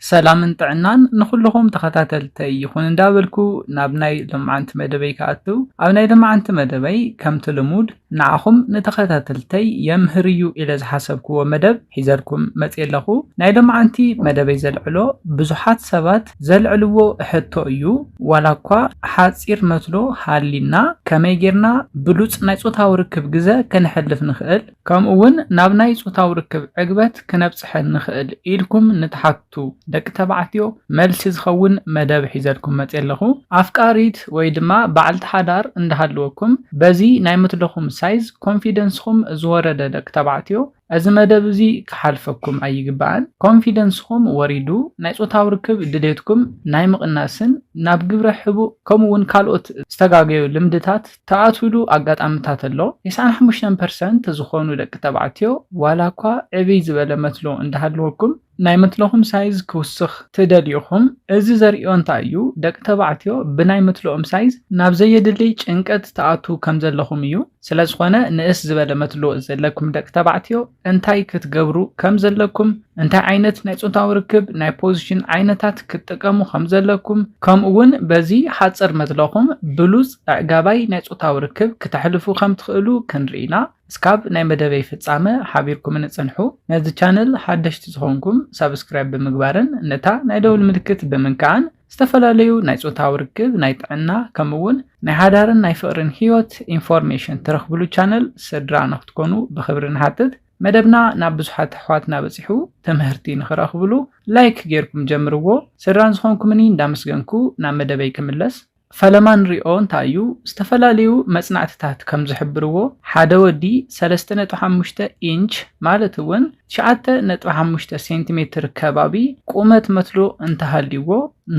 ሰላምን ጥዕናን ንኹልኹም ተኸታተልተይ ይኹን እንዳበልኩ ናብ ናይ ሎማዓንቲ መደበይ ክኣቱ። ኣብ ናይ ሎማዓንቲ መደበይ ከምቲ ልሙድ ንዓኹም ንተኸታተልተይ የምህር እዩ ኢለ ዝሓሰብክዎ መደብ ሒዘልኩም መፅየ ኣለኹ። ናይ ሎማዓንቲ መደበይ ዘልዕሎ ብዙሓት ሰባት ዘልዕልዎ ሕቶ እዩ። ዋላ እኳ ሓፂር መትሎ ሃሊና ከመይ ጌርና ብሉፅ ናይ ፆታዊ ርክብ ግዘ ከነሕልፍ ንኽእል፣ ከምኡ እውን ናብ ናይ ፆታዊ ርክብ ዕግበት ክነብፅሐ ንኽእል ኢልኩም ንትሓቱ ደቂ ተባዕትዮ መልሲ ዝኸውን መደብ ሒዘልኩም መፅየ ኣለኹ። ኣፍቃሪት ወይ ድማ በዓልቲ ሓዳር እንዳሃለወኩም በዚ ናይ መትሎኹም ሳይዝ ኮንፊደንስኹም ዝወረደ ደቂ ተባዕትዮ እዚ መደብ እዚ ክሓልፈኩም ኣይግባእን። ኮንፊደንስኹም ወሪዱ ናይ ፆታዊ ርክብ ድሌትኩም ናይ ምቕናስን ናብ ግብረ ሕቡእ ከምኡ እውን ካልኦት ዝተጋገዩ ልምድታት ትኣትውሉ ኣጋጣምታት ኣሎ። ተስዓን ሓሙሽተን ፐርሰንት ዝኾኑ ደቂ ተባዕትዮ ዋላ እኳ ዕብይ ዝበለ መትሎ እንዳሃለወኩም ናይ መትሎኹም ሳይዝ ክውስኽ ትደልዩ ኢኹም። እዚ ዘርእዮ እንታይ እዩ? ደቂ ተባዕትዮ ብናይ መትሎኦም ሳይዝ ናብ ዘየድሊ ጭንቀት ትኣትዉ ከም ዘለኹም እዩ። ስለ ዝኾነ ንእስ ዝበለ መትሎ ዘለኩም ደቂ ተባዕትዮ እንታይ ክትገብሩ ከም ዘለኩም፣ እንታይ ዓይነት ናይ ፆታዊ ርክብ ናይ ፖዚሽን ዓይነታት ክትጥቀሙ ከም ዘለኩም፣ ከምኡ እውን በዚ ሓፂር መትሎኹም ብሉፅ ኣዕጋባይ ናይ ፆታዊ ርክብ ክተሕልፉ ከም ትኽእሉ ክንርኢ ኢና። እስካብ ናይ መደበይ ፍጻመ ሓቢርኩምኒ ጽንሑ። ነዚ ቻነል ሓደሽቲ ዝኾንኩም ሳብስክራይብ ብምግባርን ነታ ናይ ደውል ምልክት ብምንካዕን ዝተፈላለዩ ናይ ጾታዊ ርክብ፣ ናይ ጥዕና፣ ከምኡ እውን ናይ ሓዳርን ናይ ፍቕርን ህይወት ኢንፎርሜሽን ትረኽብሉ ቻነል ስድራ ንክትኮኑ ብኽብሪ ንሓትት። መደብና ናብ ብዙሓት ኣሕዋትና በጺሑ ትምህርቲ ንኽረኽብሉ ላይክ ጌርኩም ጀምርዎ። ስድራን ዝኾንኩምኒ እንዳመስገንኩ ናብ መደበይ ክምለስ። ፈለማ ንሪኦ እንታይ እዩ? ዝተፈላለዩ መጽናዕትታት ከም ዝሕብርዎ፣ ሓደ ወዲ ሰለስተ ነጥቢ ሓሙሽተ ኢንች ማለት እውን ትሽዓተ ነጥቢ ሓሙሽተ ሴንቲሜትር ከባቢ ቁመት መትሎ እንተሃልይዎ፣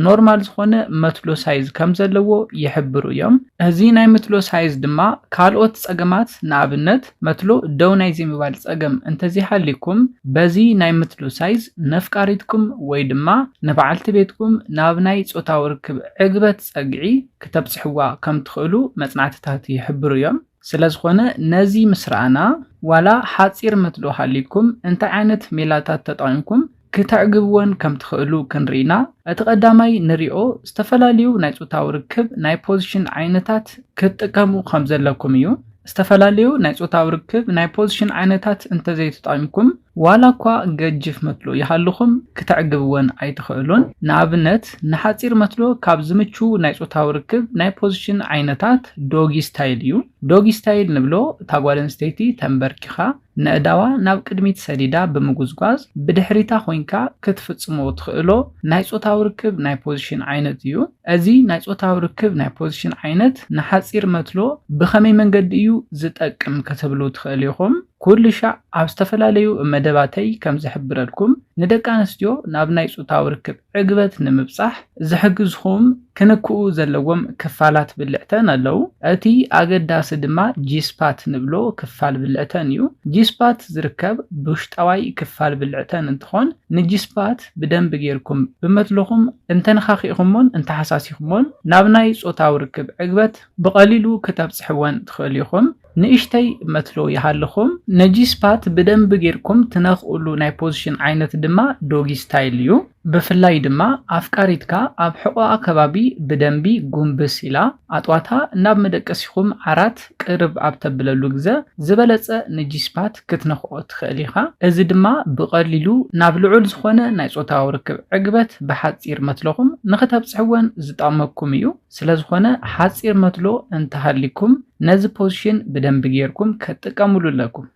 ኖርማል ዝኾነ መትሎ ሳይዝ ከም ዘለዎ ይሕብሩ እዮም። እዚ ናይ መትሎ ሳይዝ ድማ ካልኦት ጸገማት፣ ንኣብነት መትሎ ደው ናይ ዘይምባል ጸገም እንተዘይሃልይኩም፣ በዚ ናይ መትሎ ሳይዝ ነፍቃሪትኩም ወይ ድማ ንበዓልቲ ቤትኩም ናብ ናይ ጾታዊ ርክብ ዕግበት ጸግዒ ክተብጽሕዋ ከም ትኽእሉ መጽናዕትታት ይሕብሩ እዮም። ስለ ዝኾነ ነዚ ምስ ረኣና፣ ዋላ ሓጺር መትሎ ሃልይኩም እንታይ ዓይነት ሜላታት ተጠቒምኩም ክተዕግብወን ከም ትኽእሉ ክንርኢ ኢና። እቲ ቀዳማይ ንሪኦ ዝተፈላለዩ ናይ ጾታዊ ርክብ ናይ ፖዚሽን ዓይነታት ክትጥቀሙ ከም ዘለኩም እዩ። ዝተፈላለዩ ናይ ጾታዊ ርክብ ናይ ፖዚሽን ዓይነታት እንተዘይተጠቒምኩም፣ ዋላ እኳ ገጅፍ መትሎ ይሃልኹም ክተዕግብወን ኣይትኽእሉን። ንኣብነት ንሓጺር መትሎ ካብ ዝምችዉ ናይ ጾታዊ ርክብ ናይ ፖዚሽን ዓይነታት ዶጊ ስታይል እዩ። ዶጊ ስታይል ንብሎ እታ ጓል ኣንስተይቲ ተንበርኪኻ ነእዳዋ ናብ ቅድሚት ሰዲዳ ብምጉዝጓዝ ብድሕሪታ ኮይንካ ክትፍጽሞ ትኽእሎ ናይ ጾታዊ ርክብ ናይ ፖዚሽን ዓይነት እዩ። እዚ ናይ ጾታዊ ርክብ ናይ ፖዚሽን ዓይነት ንሓጺር መትሎ ብኸመይ መንገዲ እዩ ዝጠቅም ክትብሉ ትኽእሉ ኢኹም። ኩሉ ሻዕ ኣብ ዝተፈላለዩ መደባተይ ከም ዝሕብረልኩም፣ ንደቂ ኣንስትዮ ናብ ናይ ጾታዊ ርክብ ዕግበት ንምብጻሕ ዝሕግዝኹም ክንክኡ ዘለዎም ክፋላት ብልዕተን ኣለዉ። እቲ ኣገዳሲ ድማ ጂስፓት ንብሎ ክፋል ብልዕተን እዩ። ጂስፓት ዝርከብ ብውሽጣዋይ ክፋል ብልዕተን እንትኾን፣ ንጂስፓት ብደንቢ ጌርኩም ብመትልኹም እንተነኻኺእኹሞን እንተሓሳሲኹሞን ናብ ናይ ጾታዊ ርክብ ዕግበት ብቐሊሉ ክተብጽሕወን ትኽእሉ ኢኹም። ንእሽተይ መትሎ ይሃልኹም። ነጂስፓት ብደንቢ ጌርኩም ትነኽእሉ ናይ ፖዚሽን ዓይነት ድማ ዶጊ ስታይል እዩ። ብፍላይ ድማ ኣፍቃሪትካ ኣብ ሕቖኣ ከባቢ ብደንቢ ጉንብስ ኢላ ኣጥዋታ ናብ መደቀሲኹም ዓራት ቅርብ ኣብ ተብለሉ ግዘ ዝበለጸ ንጂስፓት ክትነኽኦ ትኽእል ኢኻ። እዚ ድማ ብቐሊሉ ናብ ልዑል ዝኾነ ናይ ጾታዊ ርክብ ዕግበት ብሓጺር መትሎኹም ንኽተብጽሕወን ዝጠቕመኩም እዩ። ስለ ዝኾነ ሓጺር መትሎ እንተሃሊኩም ነዚ ፖዚሽን ብደንቢ ጌርኩም ክትጥቀምሉ ኣለኩም።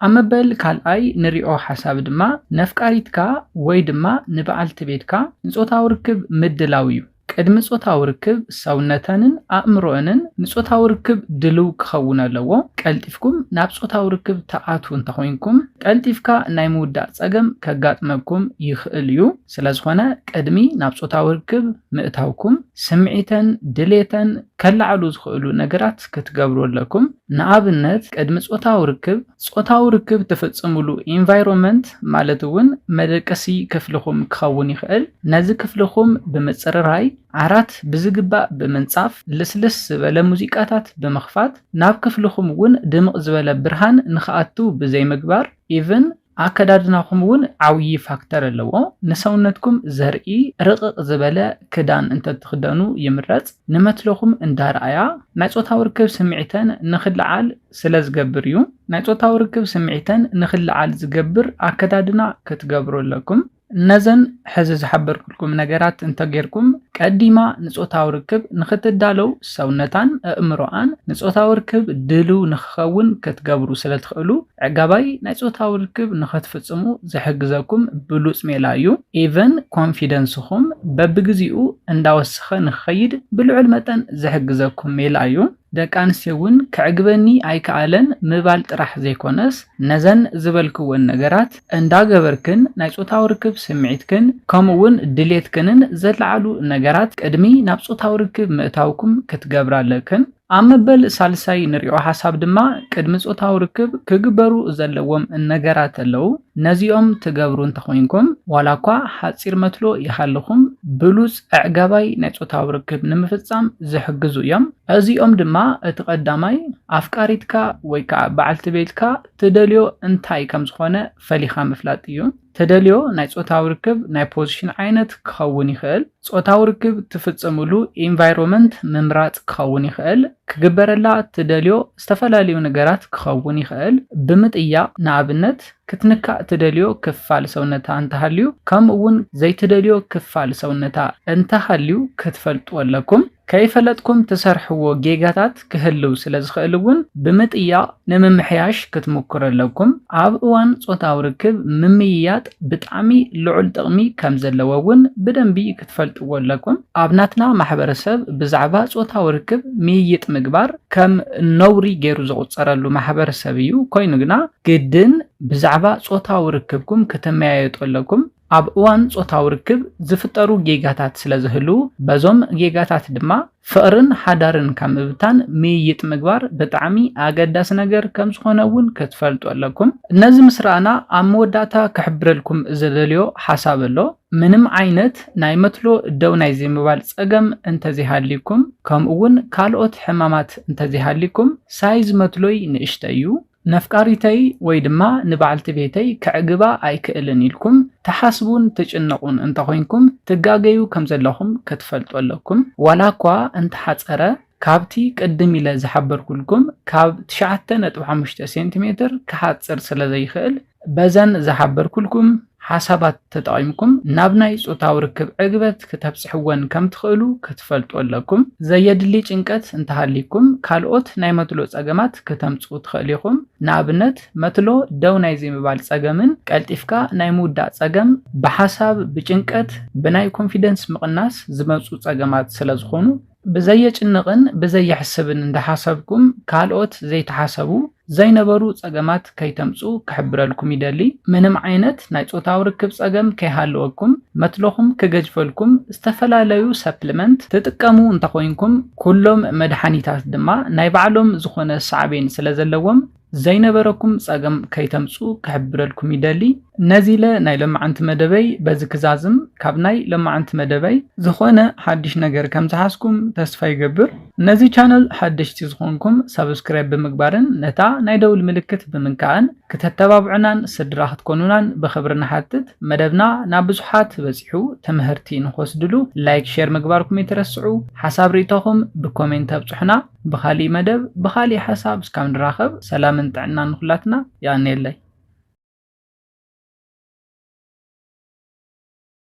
ኣብ መበል ካልኣይ ንሪኦ ሓሳብ ድማ ነፍቃሪትካ ወይ ድማ ንበዓልቲ ቤትካ ንጾታዊ ርክብ ምድላው እዩ። ቅድሚ ጾታዊ ርክብ ሰውነተንን ኣእምሮአንን ንጾታዊ ርክብ ድልው ክኸውን ኣለዎ። ቀልጢፍኩም ናብ ጾታዊ ርክብ ትኣትዉ እንተኾይንኩም፣ ቀልጢፍካ ናይ ምውዳእ ጸገም ከጋጥመኩም ይኽእል እዩ። ስለ ዝኾነ፣ ቅድሚ ናብ ጾታዊ ርክብ ምእታውኩም፣ ስምዒተን ድሌተን ከለዓዕሉ ዝኽእሉ ነገራት ክትገብሩ ኣለኩም። ንኣብነት፣ ቅድሚ ጾታዊ ርክብ፣ ጾታዊ ርክብ ትፍጽምሉ ኢንቫይሮንመንት፣ ማለት እውን መደቀሲ ክፍልኹም ክኸውን ይኽእል። ነዚ ክፍልኹም ብምጽርራይ፣ ዓራት ብዝግባእ ብምንጻፍ፣ ልስልስ ዝበለ ሙዚቃታት ብምኽፋት፣ ናብ ክፍልኹም እውን ድምቕ ዝበለ ብርሃን ንኽኣቱ ብዘይምግባር፣ ኢቭን ኣከዳድናኹም እውን ዓብዪ ፋክተር ኣለዎ። ንሰውነትኩም ዘርኢ ርቕቕ ዝበለ ክዳን እንተትኽደኑ ይምረጽ። ንመትሎኹም እንዳረኣያ ናይ ጾታዊ ርክብ ስምዒተን ንኽለዓል ስለ ዝገብር እዩ። ናይ ጾታዊ ርክብ ስምዒተን ንኽለዓል ዝገብር ኣከዳድና ክትገብሩ ኣለኩም። ነዘን ሕዚ ዝሓበርኩልኩም ነገራት እንተጌርኩም ቀዲማ ንጾታዊ ርክብ ንኽትዳለው ሰውነታን ኣእምሮኣን ንጾታዊ ርክብ ድልው ንኽኸውን ክትገብሩ ስለ ትኽእሉ ዕጋባይ ናይ ጾታዊ ርክብ ንኽትፍጽሙ ዝሕግዘኩም ብሉጽ ሜላ እዩ። ኢቨን ኮንፊደንስኹም በብግዜኡ እንዳወሰኸ ንኽኸይድ ብልዑል መጠን ዝሕግዘኩም ሜላ እዩ። ደቂ ኣንስትዮ እውን ክዕግበኒ ኣይከኣለን ምባል ጥራሕ ዘይኮነስ ነዘን ዝበልክወን ነገራት እንዳገበርክን ናይ ጾታዊ ርክብ ስምዒትክን ከምኡ እውን ድሌትክንን ዘለዓሉ ነገራት ቅድሚ ናብ ጾታዊ ርክብ ምእታውኩም ክትገብራ ኣለክን። ኣብ መበል ሳልሳይ ንሪኦ ሓሳብ ድማ ቅድሚ ጾታዊ ርክብ ክግበሩ ዘለዎም ነገራት ኣለዉ። ነዚኦም ትገብሩ እንተኾይንኩም ዋላ እኳ ሓፂር መትሎ ይሃልኹም ብሉፅ ኣዕጋባይ ናይ ጾታዊ ርክብ ንምፍፃም ዝሕግዙ እዮም። እዚኦም ድማ እቲ ቀዳማይ ኣፍቃሪትካ ወይ ከዓ በዓልቲ ቤትካ ትደልዮ እንታይ ከም ዝኾነ ፈሊኻ ምፍላጥ እዩ። ትደልዮ ናይ ጾታዊ ርክብ ናይ ፖዚሽን ዓይነት ክኸውን ይኽእል። ጾታዊ ርክብ ትፍጽምሉ ኢንቫይሮመንት ምምራጽ ክኸውን ይኽእል። ክግበረላ ትደልዮ ዝተፈላለዩ ነገራት ክኸውን ይኽእል። ብምጥያቕ ንኣብነት ክትንካእ ትደልዮ ክፋል ሰውነታ እንተሃልዩ ከምኡ እውን ዘይትደልዮ ክፋል ሰውነታ እንተሃልዩ ክትፈልጡ ኣለኩም። ከይፈለጥኩም ትሰርሕዎ ጌጋታት ክህልው ስለ ዝኽእል እውን ብምጥያቕ ንምምሕያሽ ክትምኩሩ ኣለኩም። ኣብ እዋን ጾታዊ ርክብ ምምይያጥ ብጣዕሚ ልዑል ጥቕሚ ከም ዘለዎ እውን ብደንቢ ክትፈልጥዎ ኣለኩም። ኣብ ናትና ማሕበረሰብ ብዛዕባ ጾታዊ ርክብ ምይይጥ ምግባር ከም ነውሪ ገይሩ ዝቑጸረሉ ማሕበረሰብ እዩ። ኮይኑ ግና ግድን ብዛዕባ ጾታዊ ርክብኩም ክትመያየጡ ኣለኩም። ኣብ እዋን ጾታዊ ርክብ ዝፍጠሩ ጌጋታት ስለ ዝህልዉ በዞም ጌጋታት ድማ ፍቕርን ሓዳርን ካብ ምብታን ምይይጥ ምግባር ብጣዕሚ ኣገዳሲ ነገር ከም ዝኾነ እውን ክትፈልጡ ኣለኩም። ነዚ ምስ ረኣና ኣብ መወዳእታ ክሕብረልኩም ዝደልዮ ሓሳብ ኣሎ። ምንም ዓይነት ናይ መትሎ ደው ናይ ዘይምባል ጸገም እንተዘይሃልይኩም ከምኡ እውን ካልኦት ሕማማት እንተዘይሃልይኩም ሳይዝ መትሎይ ንእሽተይ እዩ። ነፍቃሪተይ ወይ ድማ ንበዓልቲ ቤተይ ከዕግባ ኣይክእልን ኢልኩም ትሓስቡን ትጭነቑን እንተኾይንኩም ትጋገዩ ከም ዘለኹም ክትፈልጡ ኣለኩም። ዋላ እኳ እንተሓጸረ ካብቲ ቅድም ኢለ ዝሓበርኩልኩም ካብ ትሽዓተ ነጥቢ ሓሙሽተ ሴንቲሜትር ክሓጽር ስለ ዘይኽእል በዘን ዝሓበርኩልኩም ሓሳባት ተጠቒምኩም ናብ ናይ ጾታዊ ርክብ ዕግበት ክተብጽሕወን ከም ትኽእሉ ክትፈልጡ ኣለኩም። ዘየድሊ ጭንቀት እንተሃልይኩም ካልኦት ናይ መትሎ ጸገማት ክተምጽኡ ትኽእል ኢኹም። ንኣብነት መትሎ ደው ናይ ዘይምባል ጸገምን ቀልጢፍካ ናይ ምውዳእ ጸገም ብሓሳብ ብጭንቀት ብናይ ኮንፊደንስ ምቕናስ ዝመጹ ጸገማት ስለ ዝኾኑ ብዘየጭንቕን ብዘየሕስብን እንዳሓሰብኩም ካልኦት ዘይተሓሰቡ ዘይነበሩ ጸገማት ከይተምጽኡ ክሕብረልኩም ይደሊ። ምንም ዓይነት ናይ ጾታዊ ርክብ ጸገም ከይሃለወኩም መትለኹም ክገጅፈልኩም ዝተፈላለዩ ሰፕልመንት ትጥቀሙ እንተኾይንኩም ኩሎም መድሓኒታት ድማ ናይ ባዕሎም ዝኾነ ሳዕቤን ስለ ዘለዎም ዘይነበረኩም ጸገም ከይተምጽኡ ክሕብረልኩም ይደሊ። ነዚ ኢለ ናይ ሎማዓንቲ መደበይ በዚ ክዛዝም ካብ ናይ ሎማዓንቲ መደበይ ዝኾነ ሓድሽ ነገር ከም ዝሓዝኩም ተስፋ ይገብር። ነዚ ቻነል ሓደሽቲ ዝኾንኩም ሳብስክራይብ ብምግባርን ነታ ናይ ደውል ምልክት ብምንካእን ክተተባብዑናን ስድራ ክትኮኑናን ብኽብሪ ንሓትት። መደብና ናብ ብዙሓት በጺሑ ትምህርቲ ንኽወስድሉ ላይክ ሼር ምግባርኩም ይትረስዑ። ሓሳብ ርእይቶኹም ብኮሜንት ኣብጽሑና። ብኻሊእ መደብ ብኻሊእ ሓሳብ እስካብ ንራኸብ ሰላምን ጥዕናን ንኹላትና። የቐንየለይ።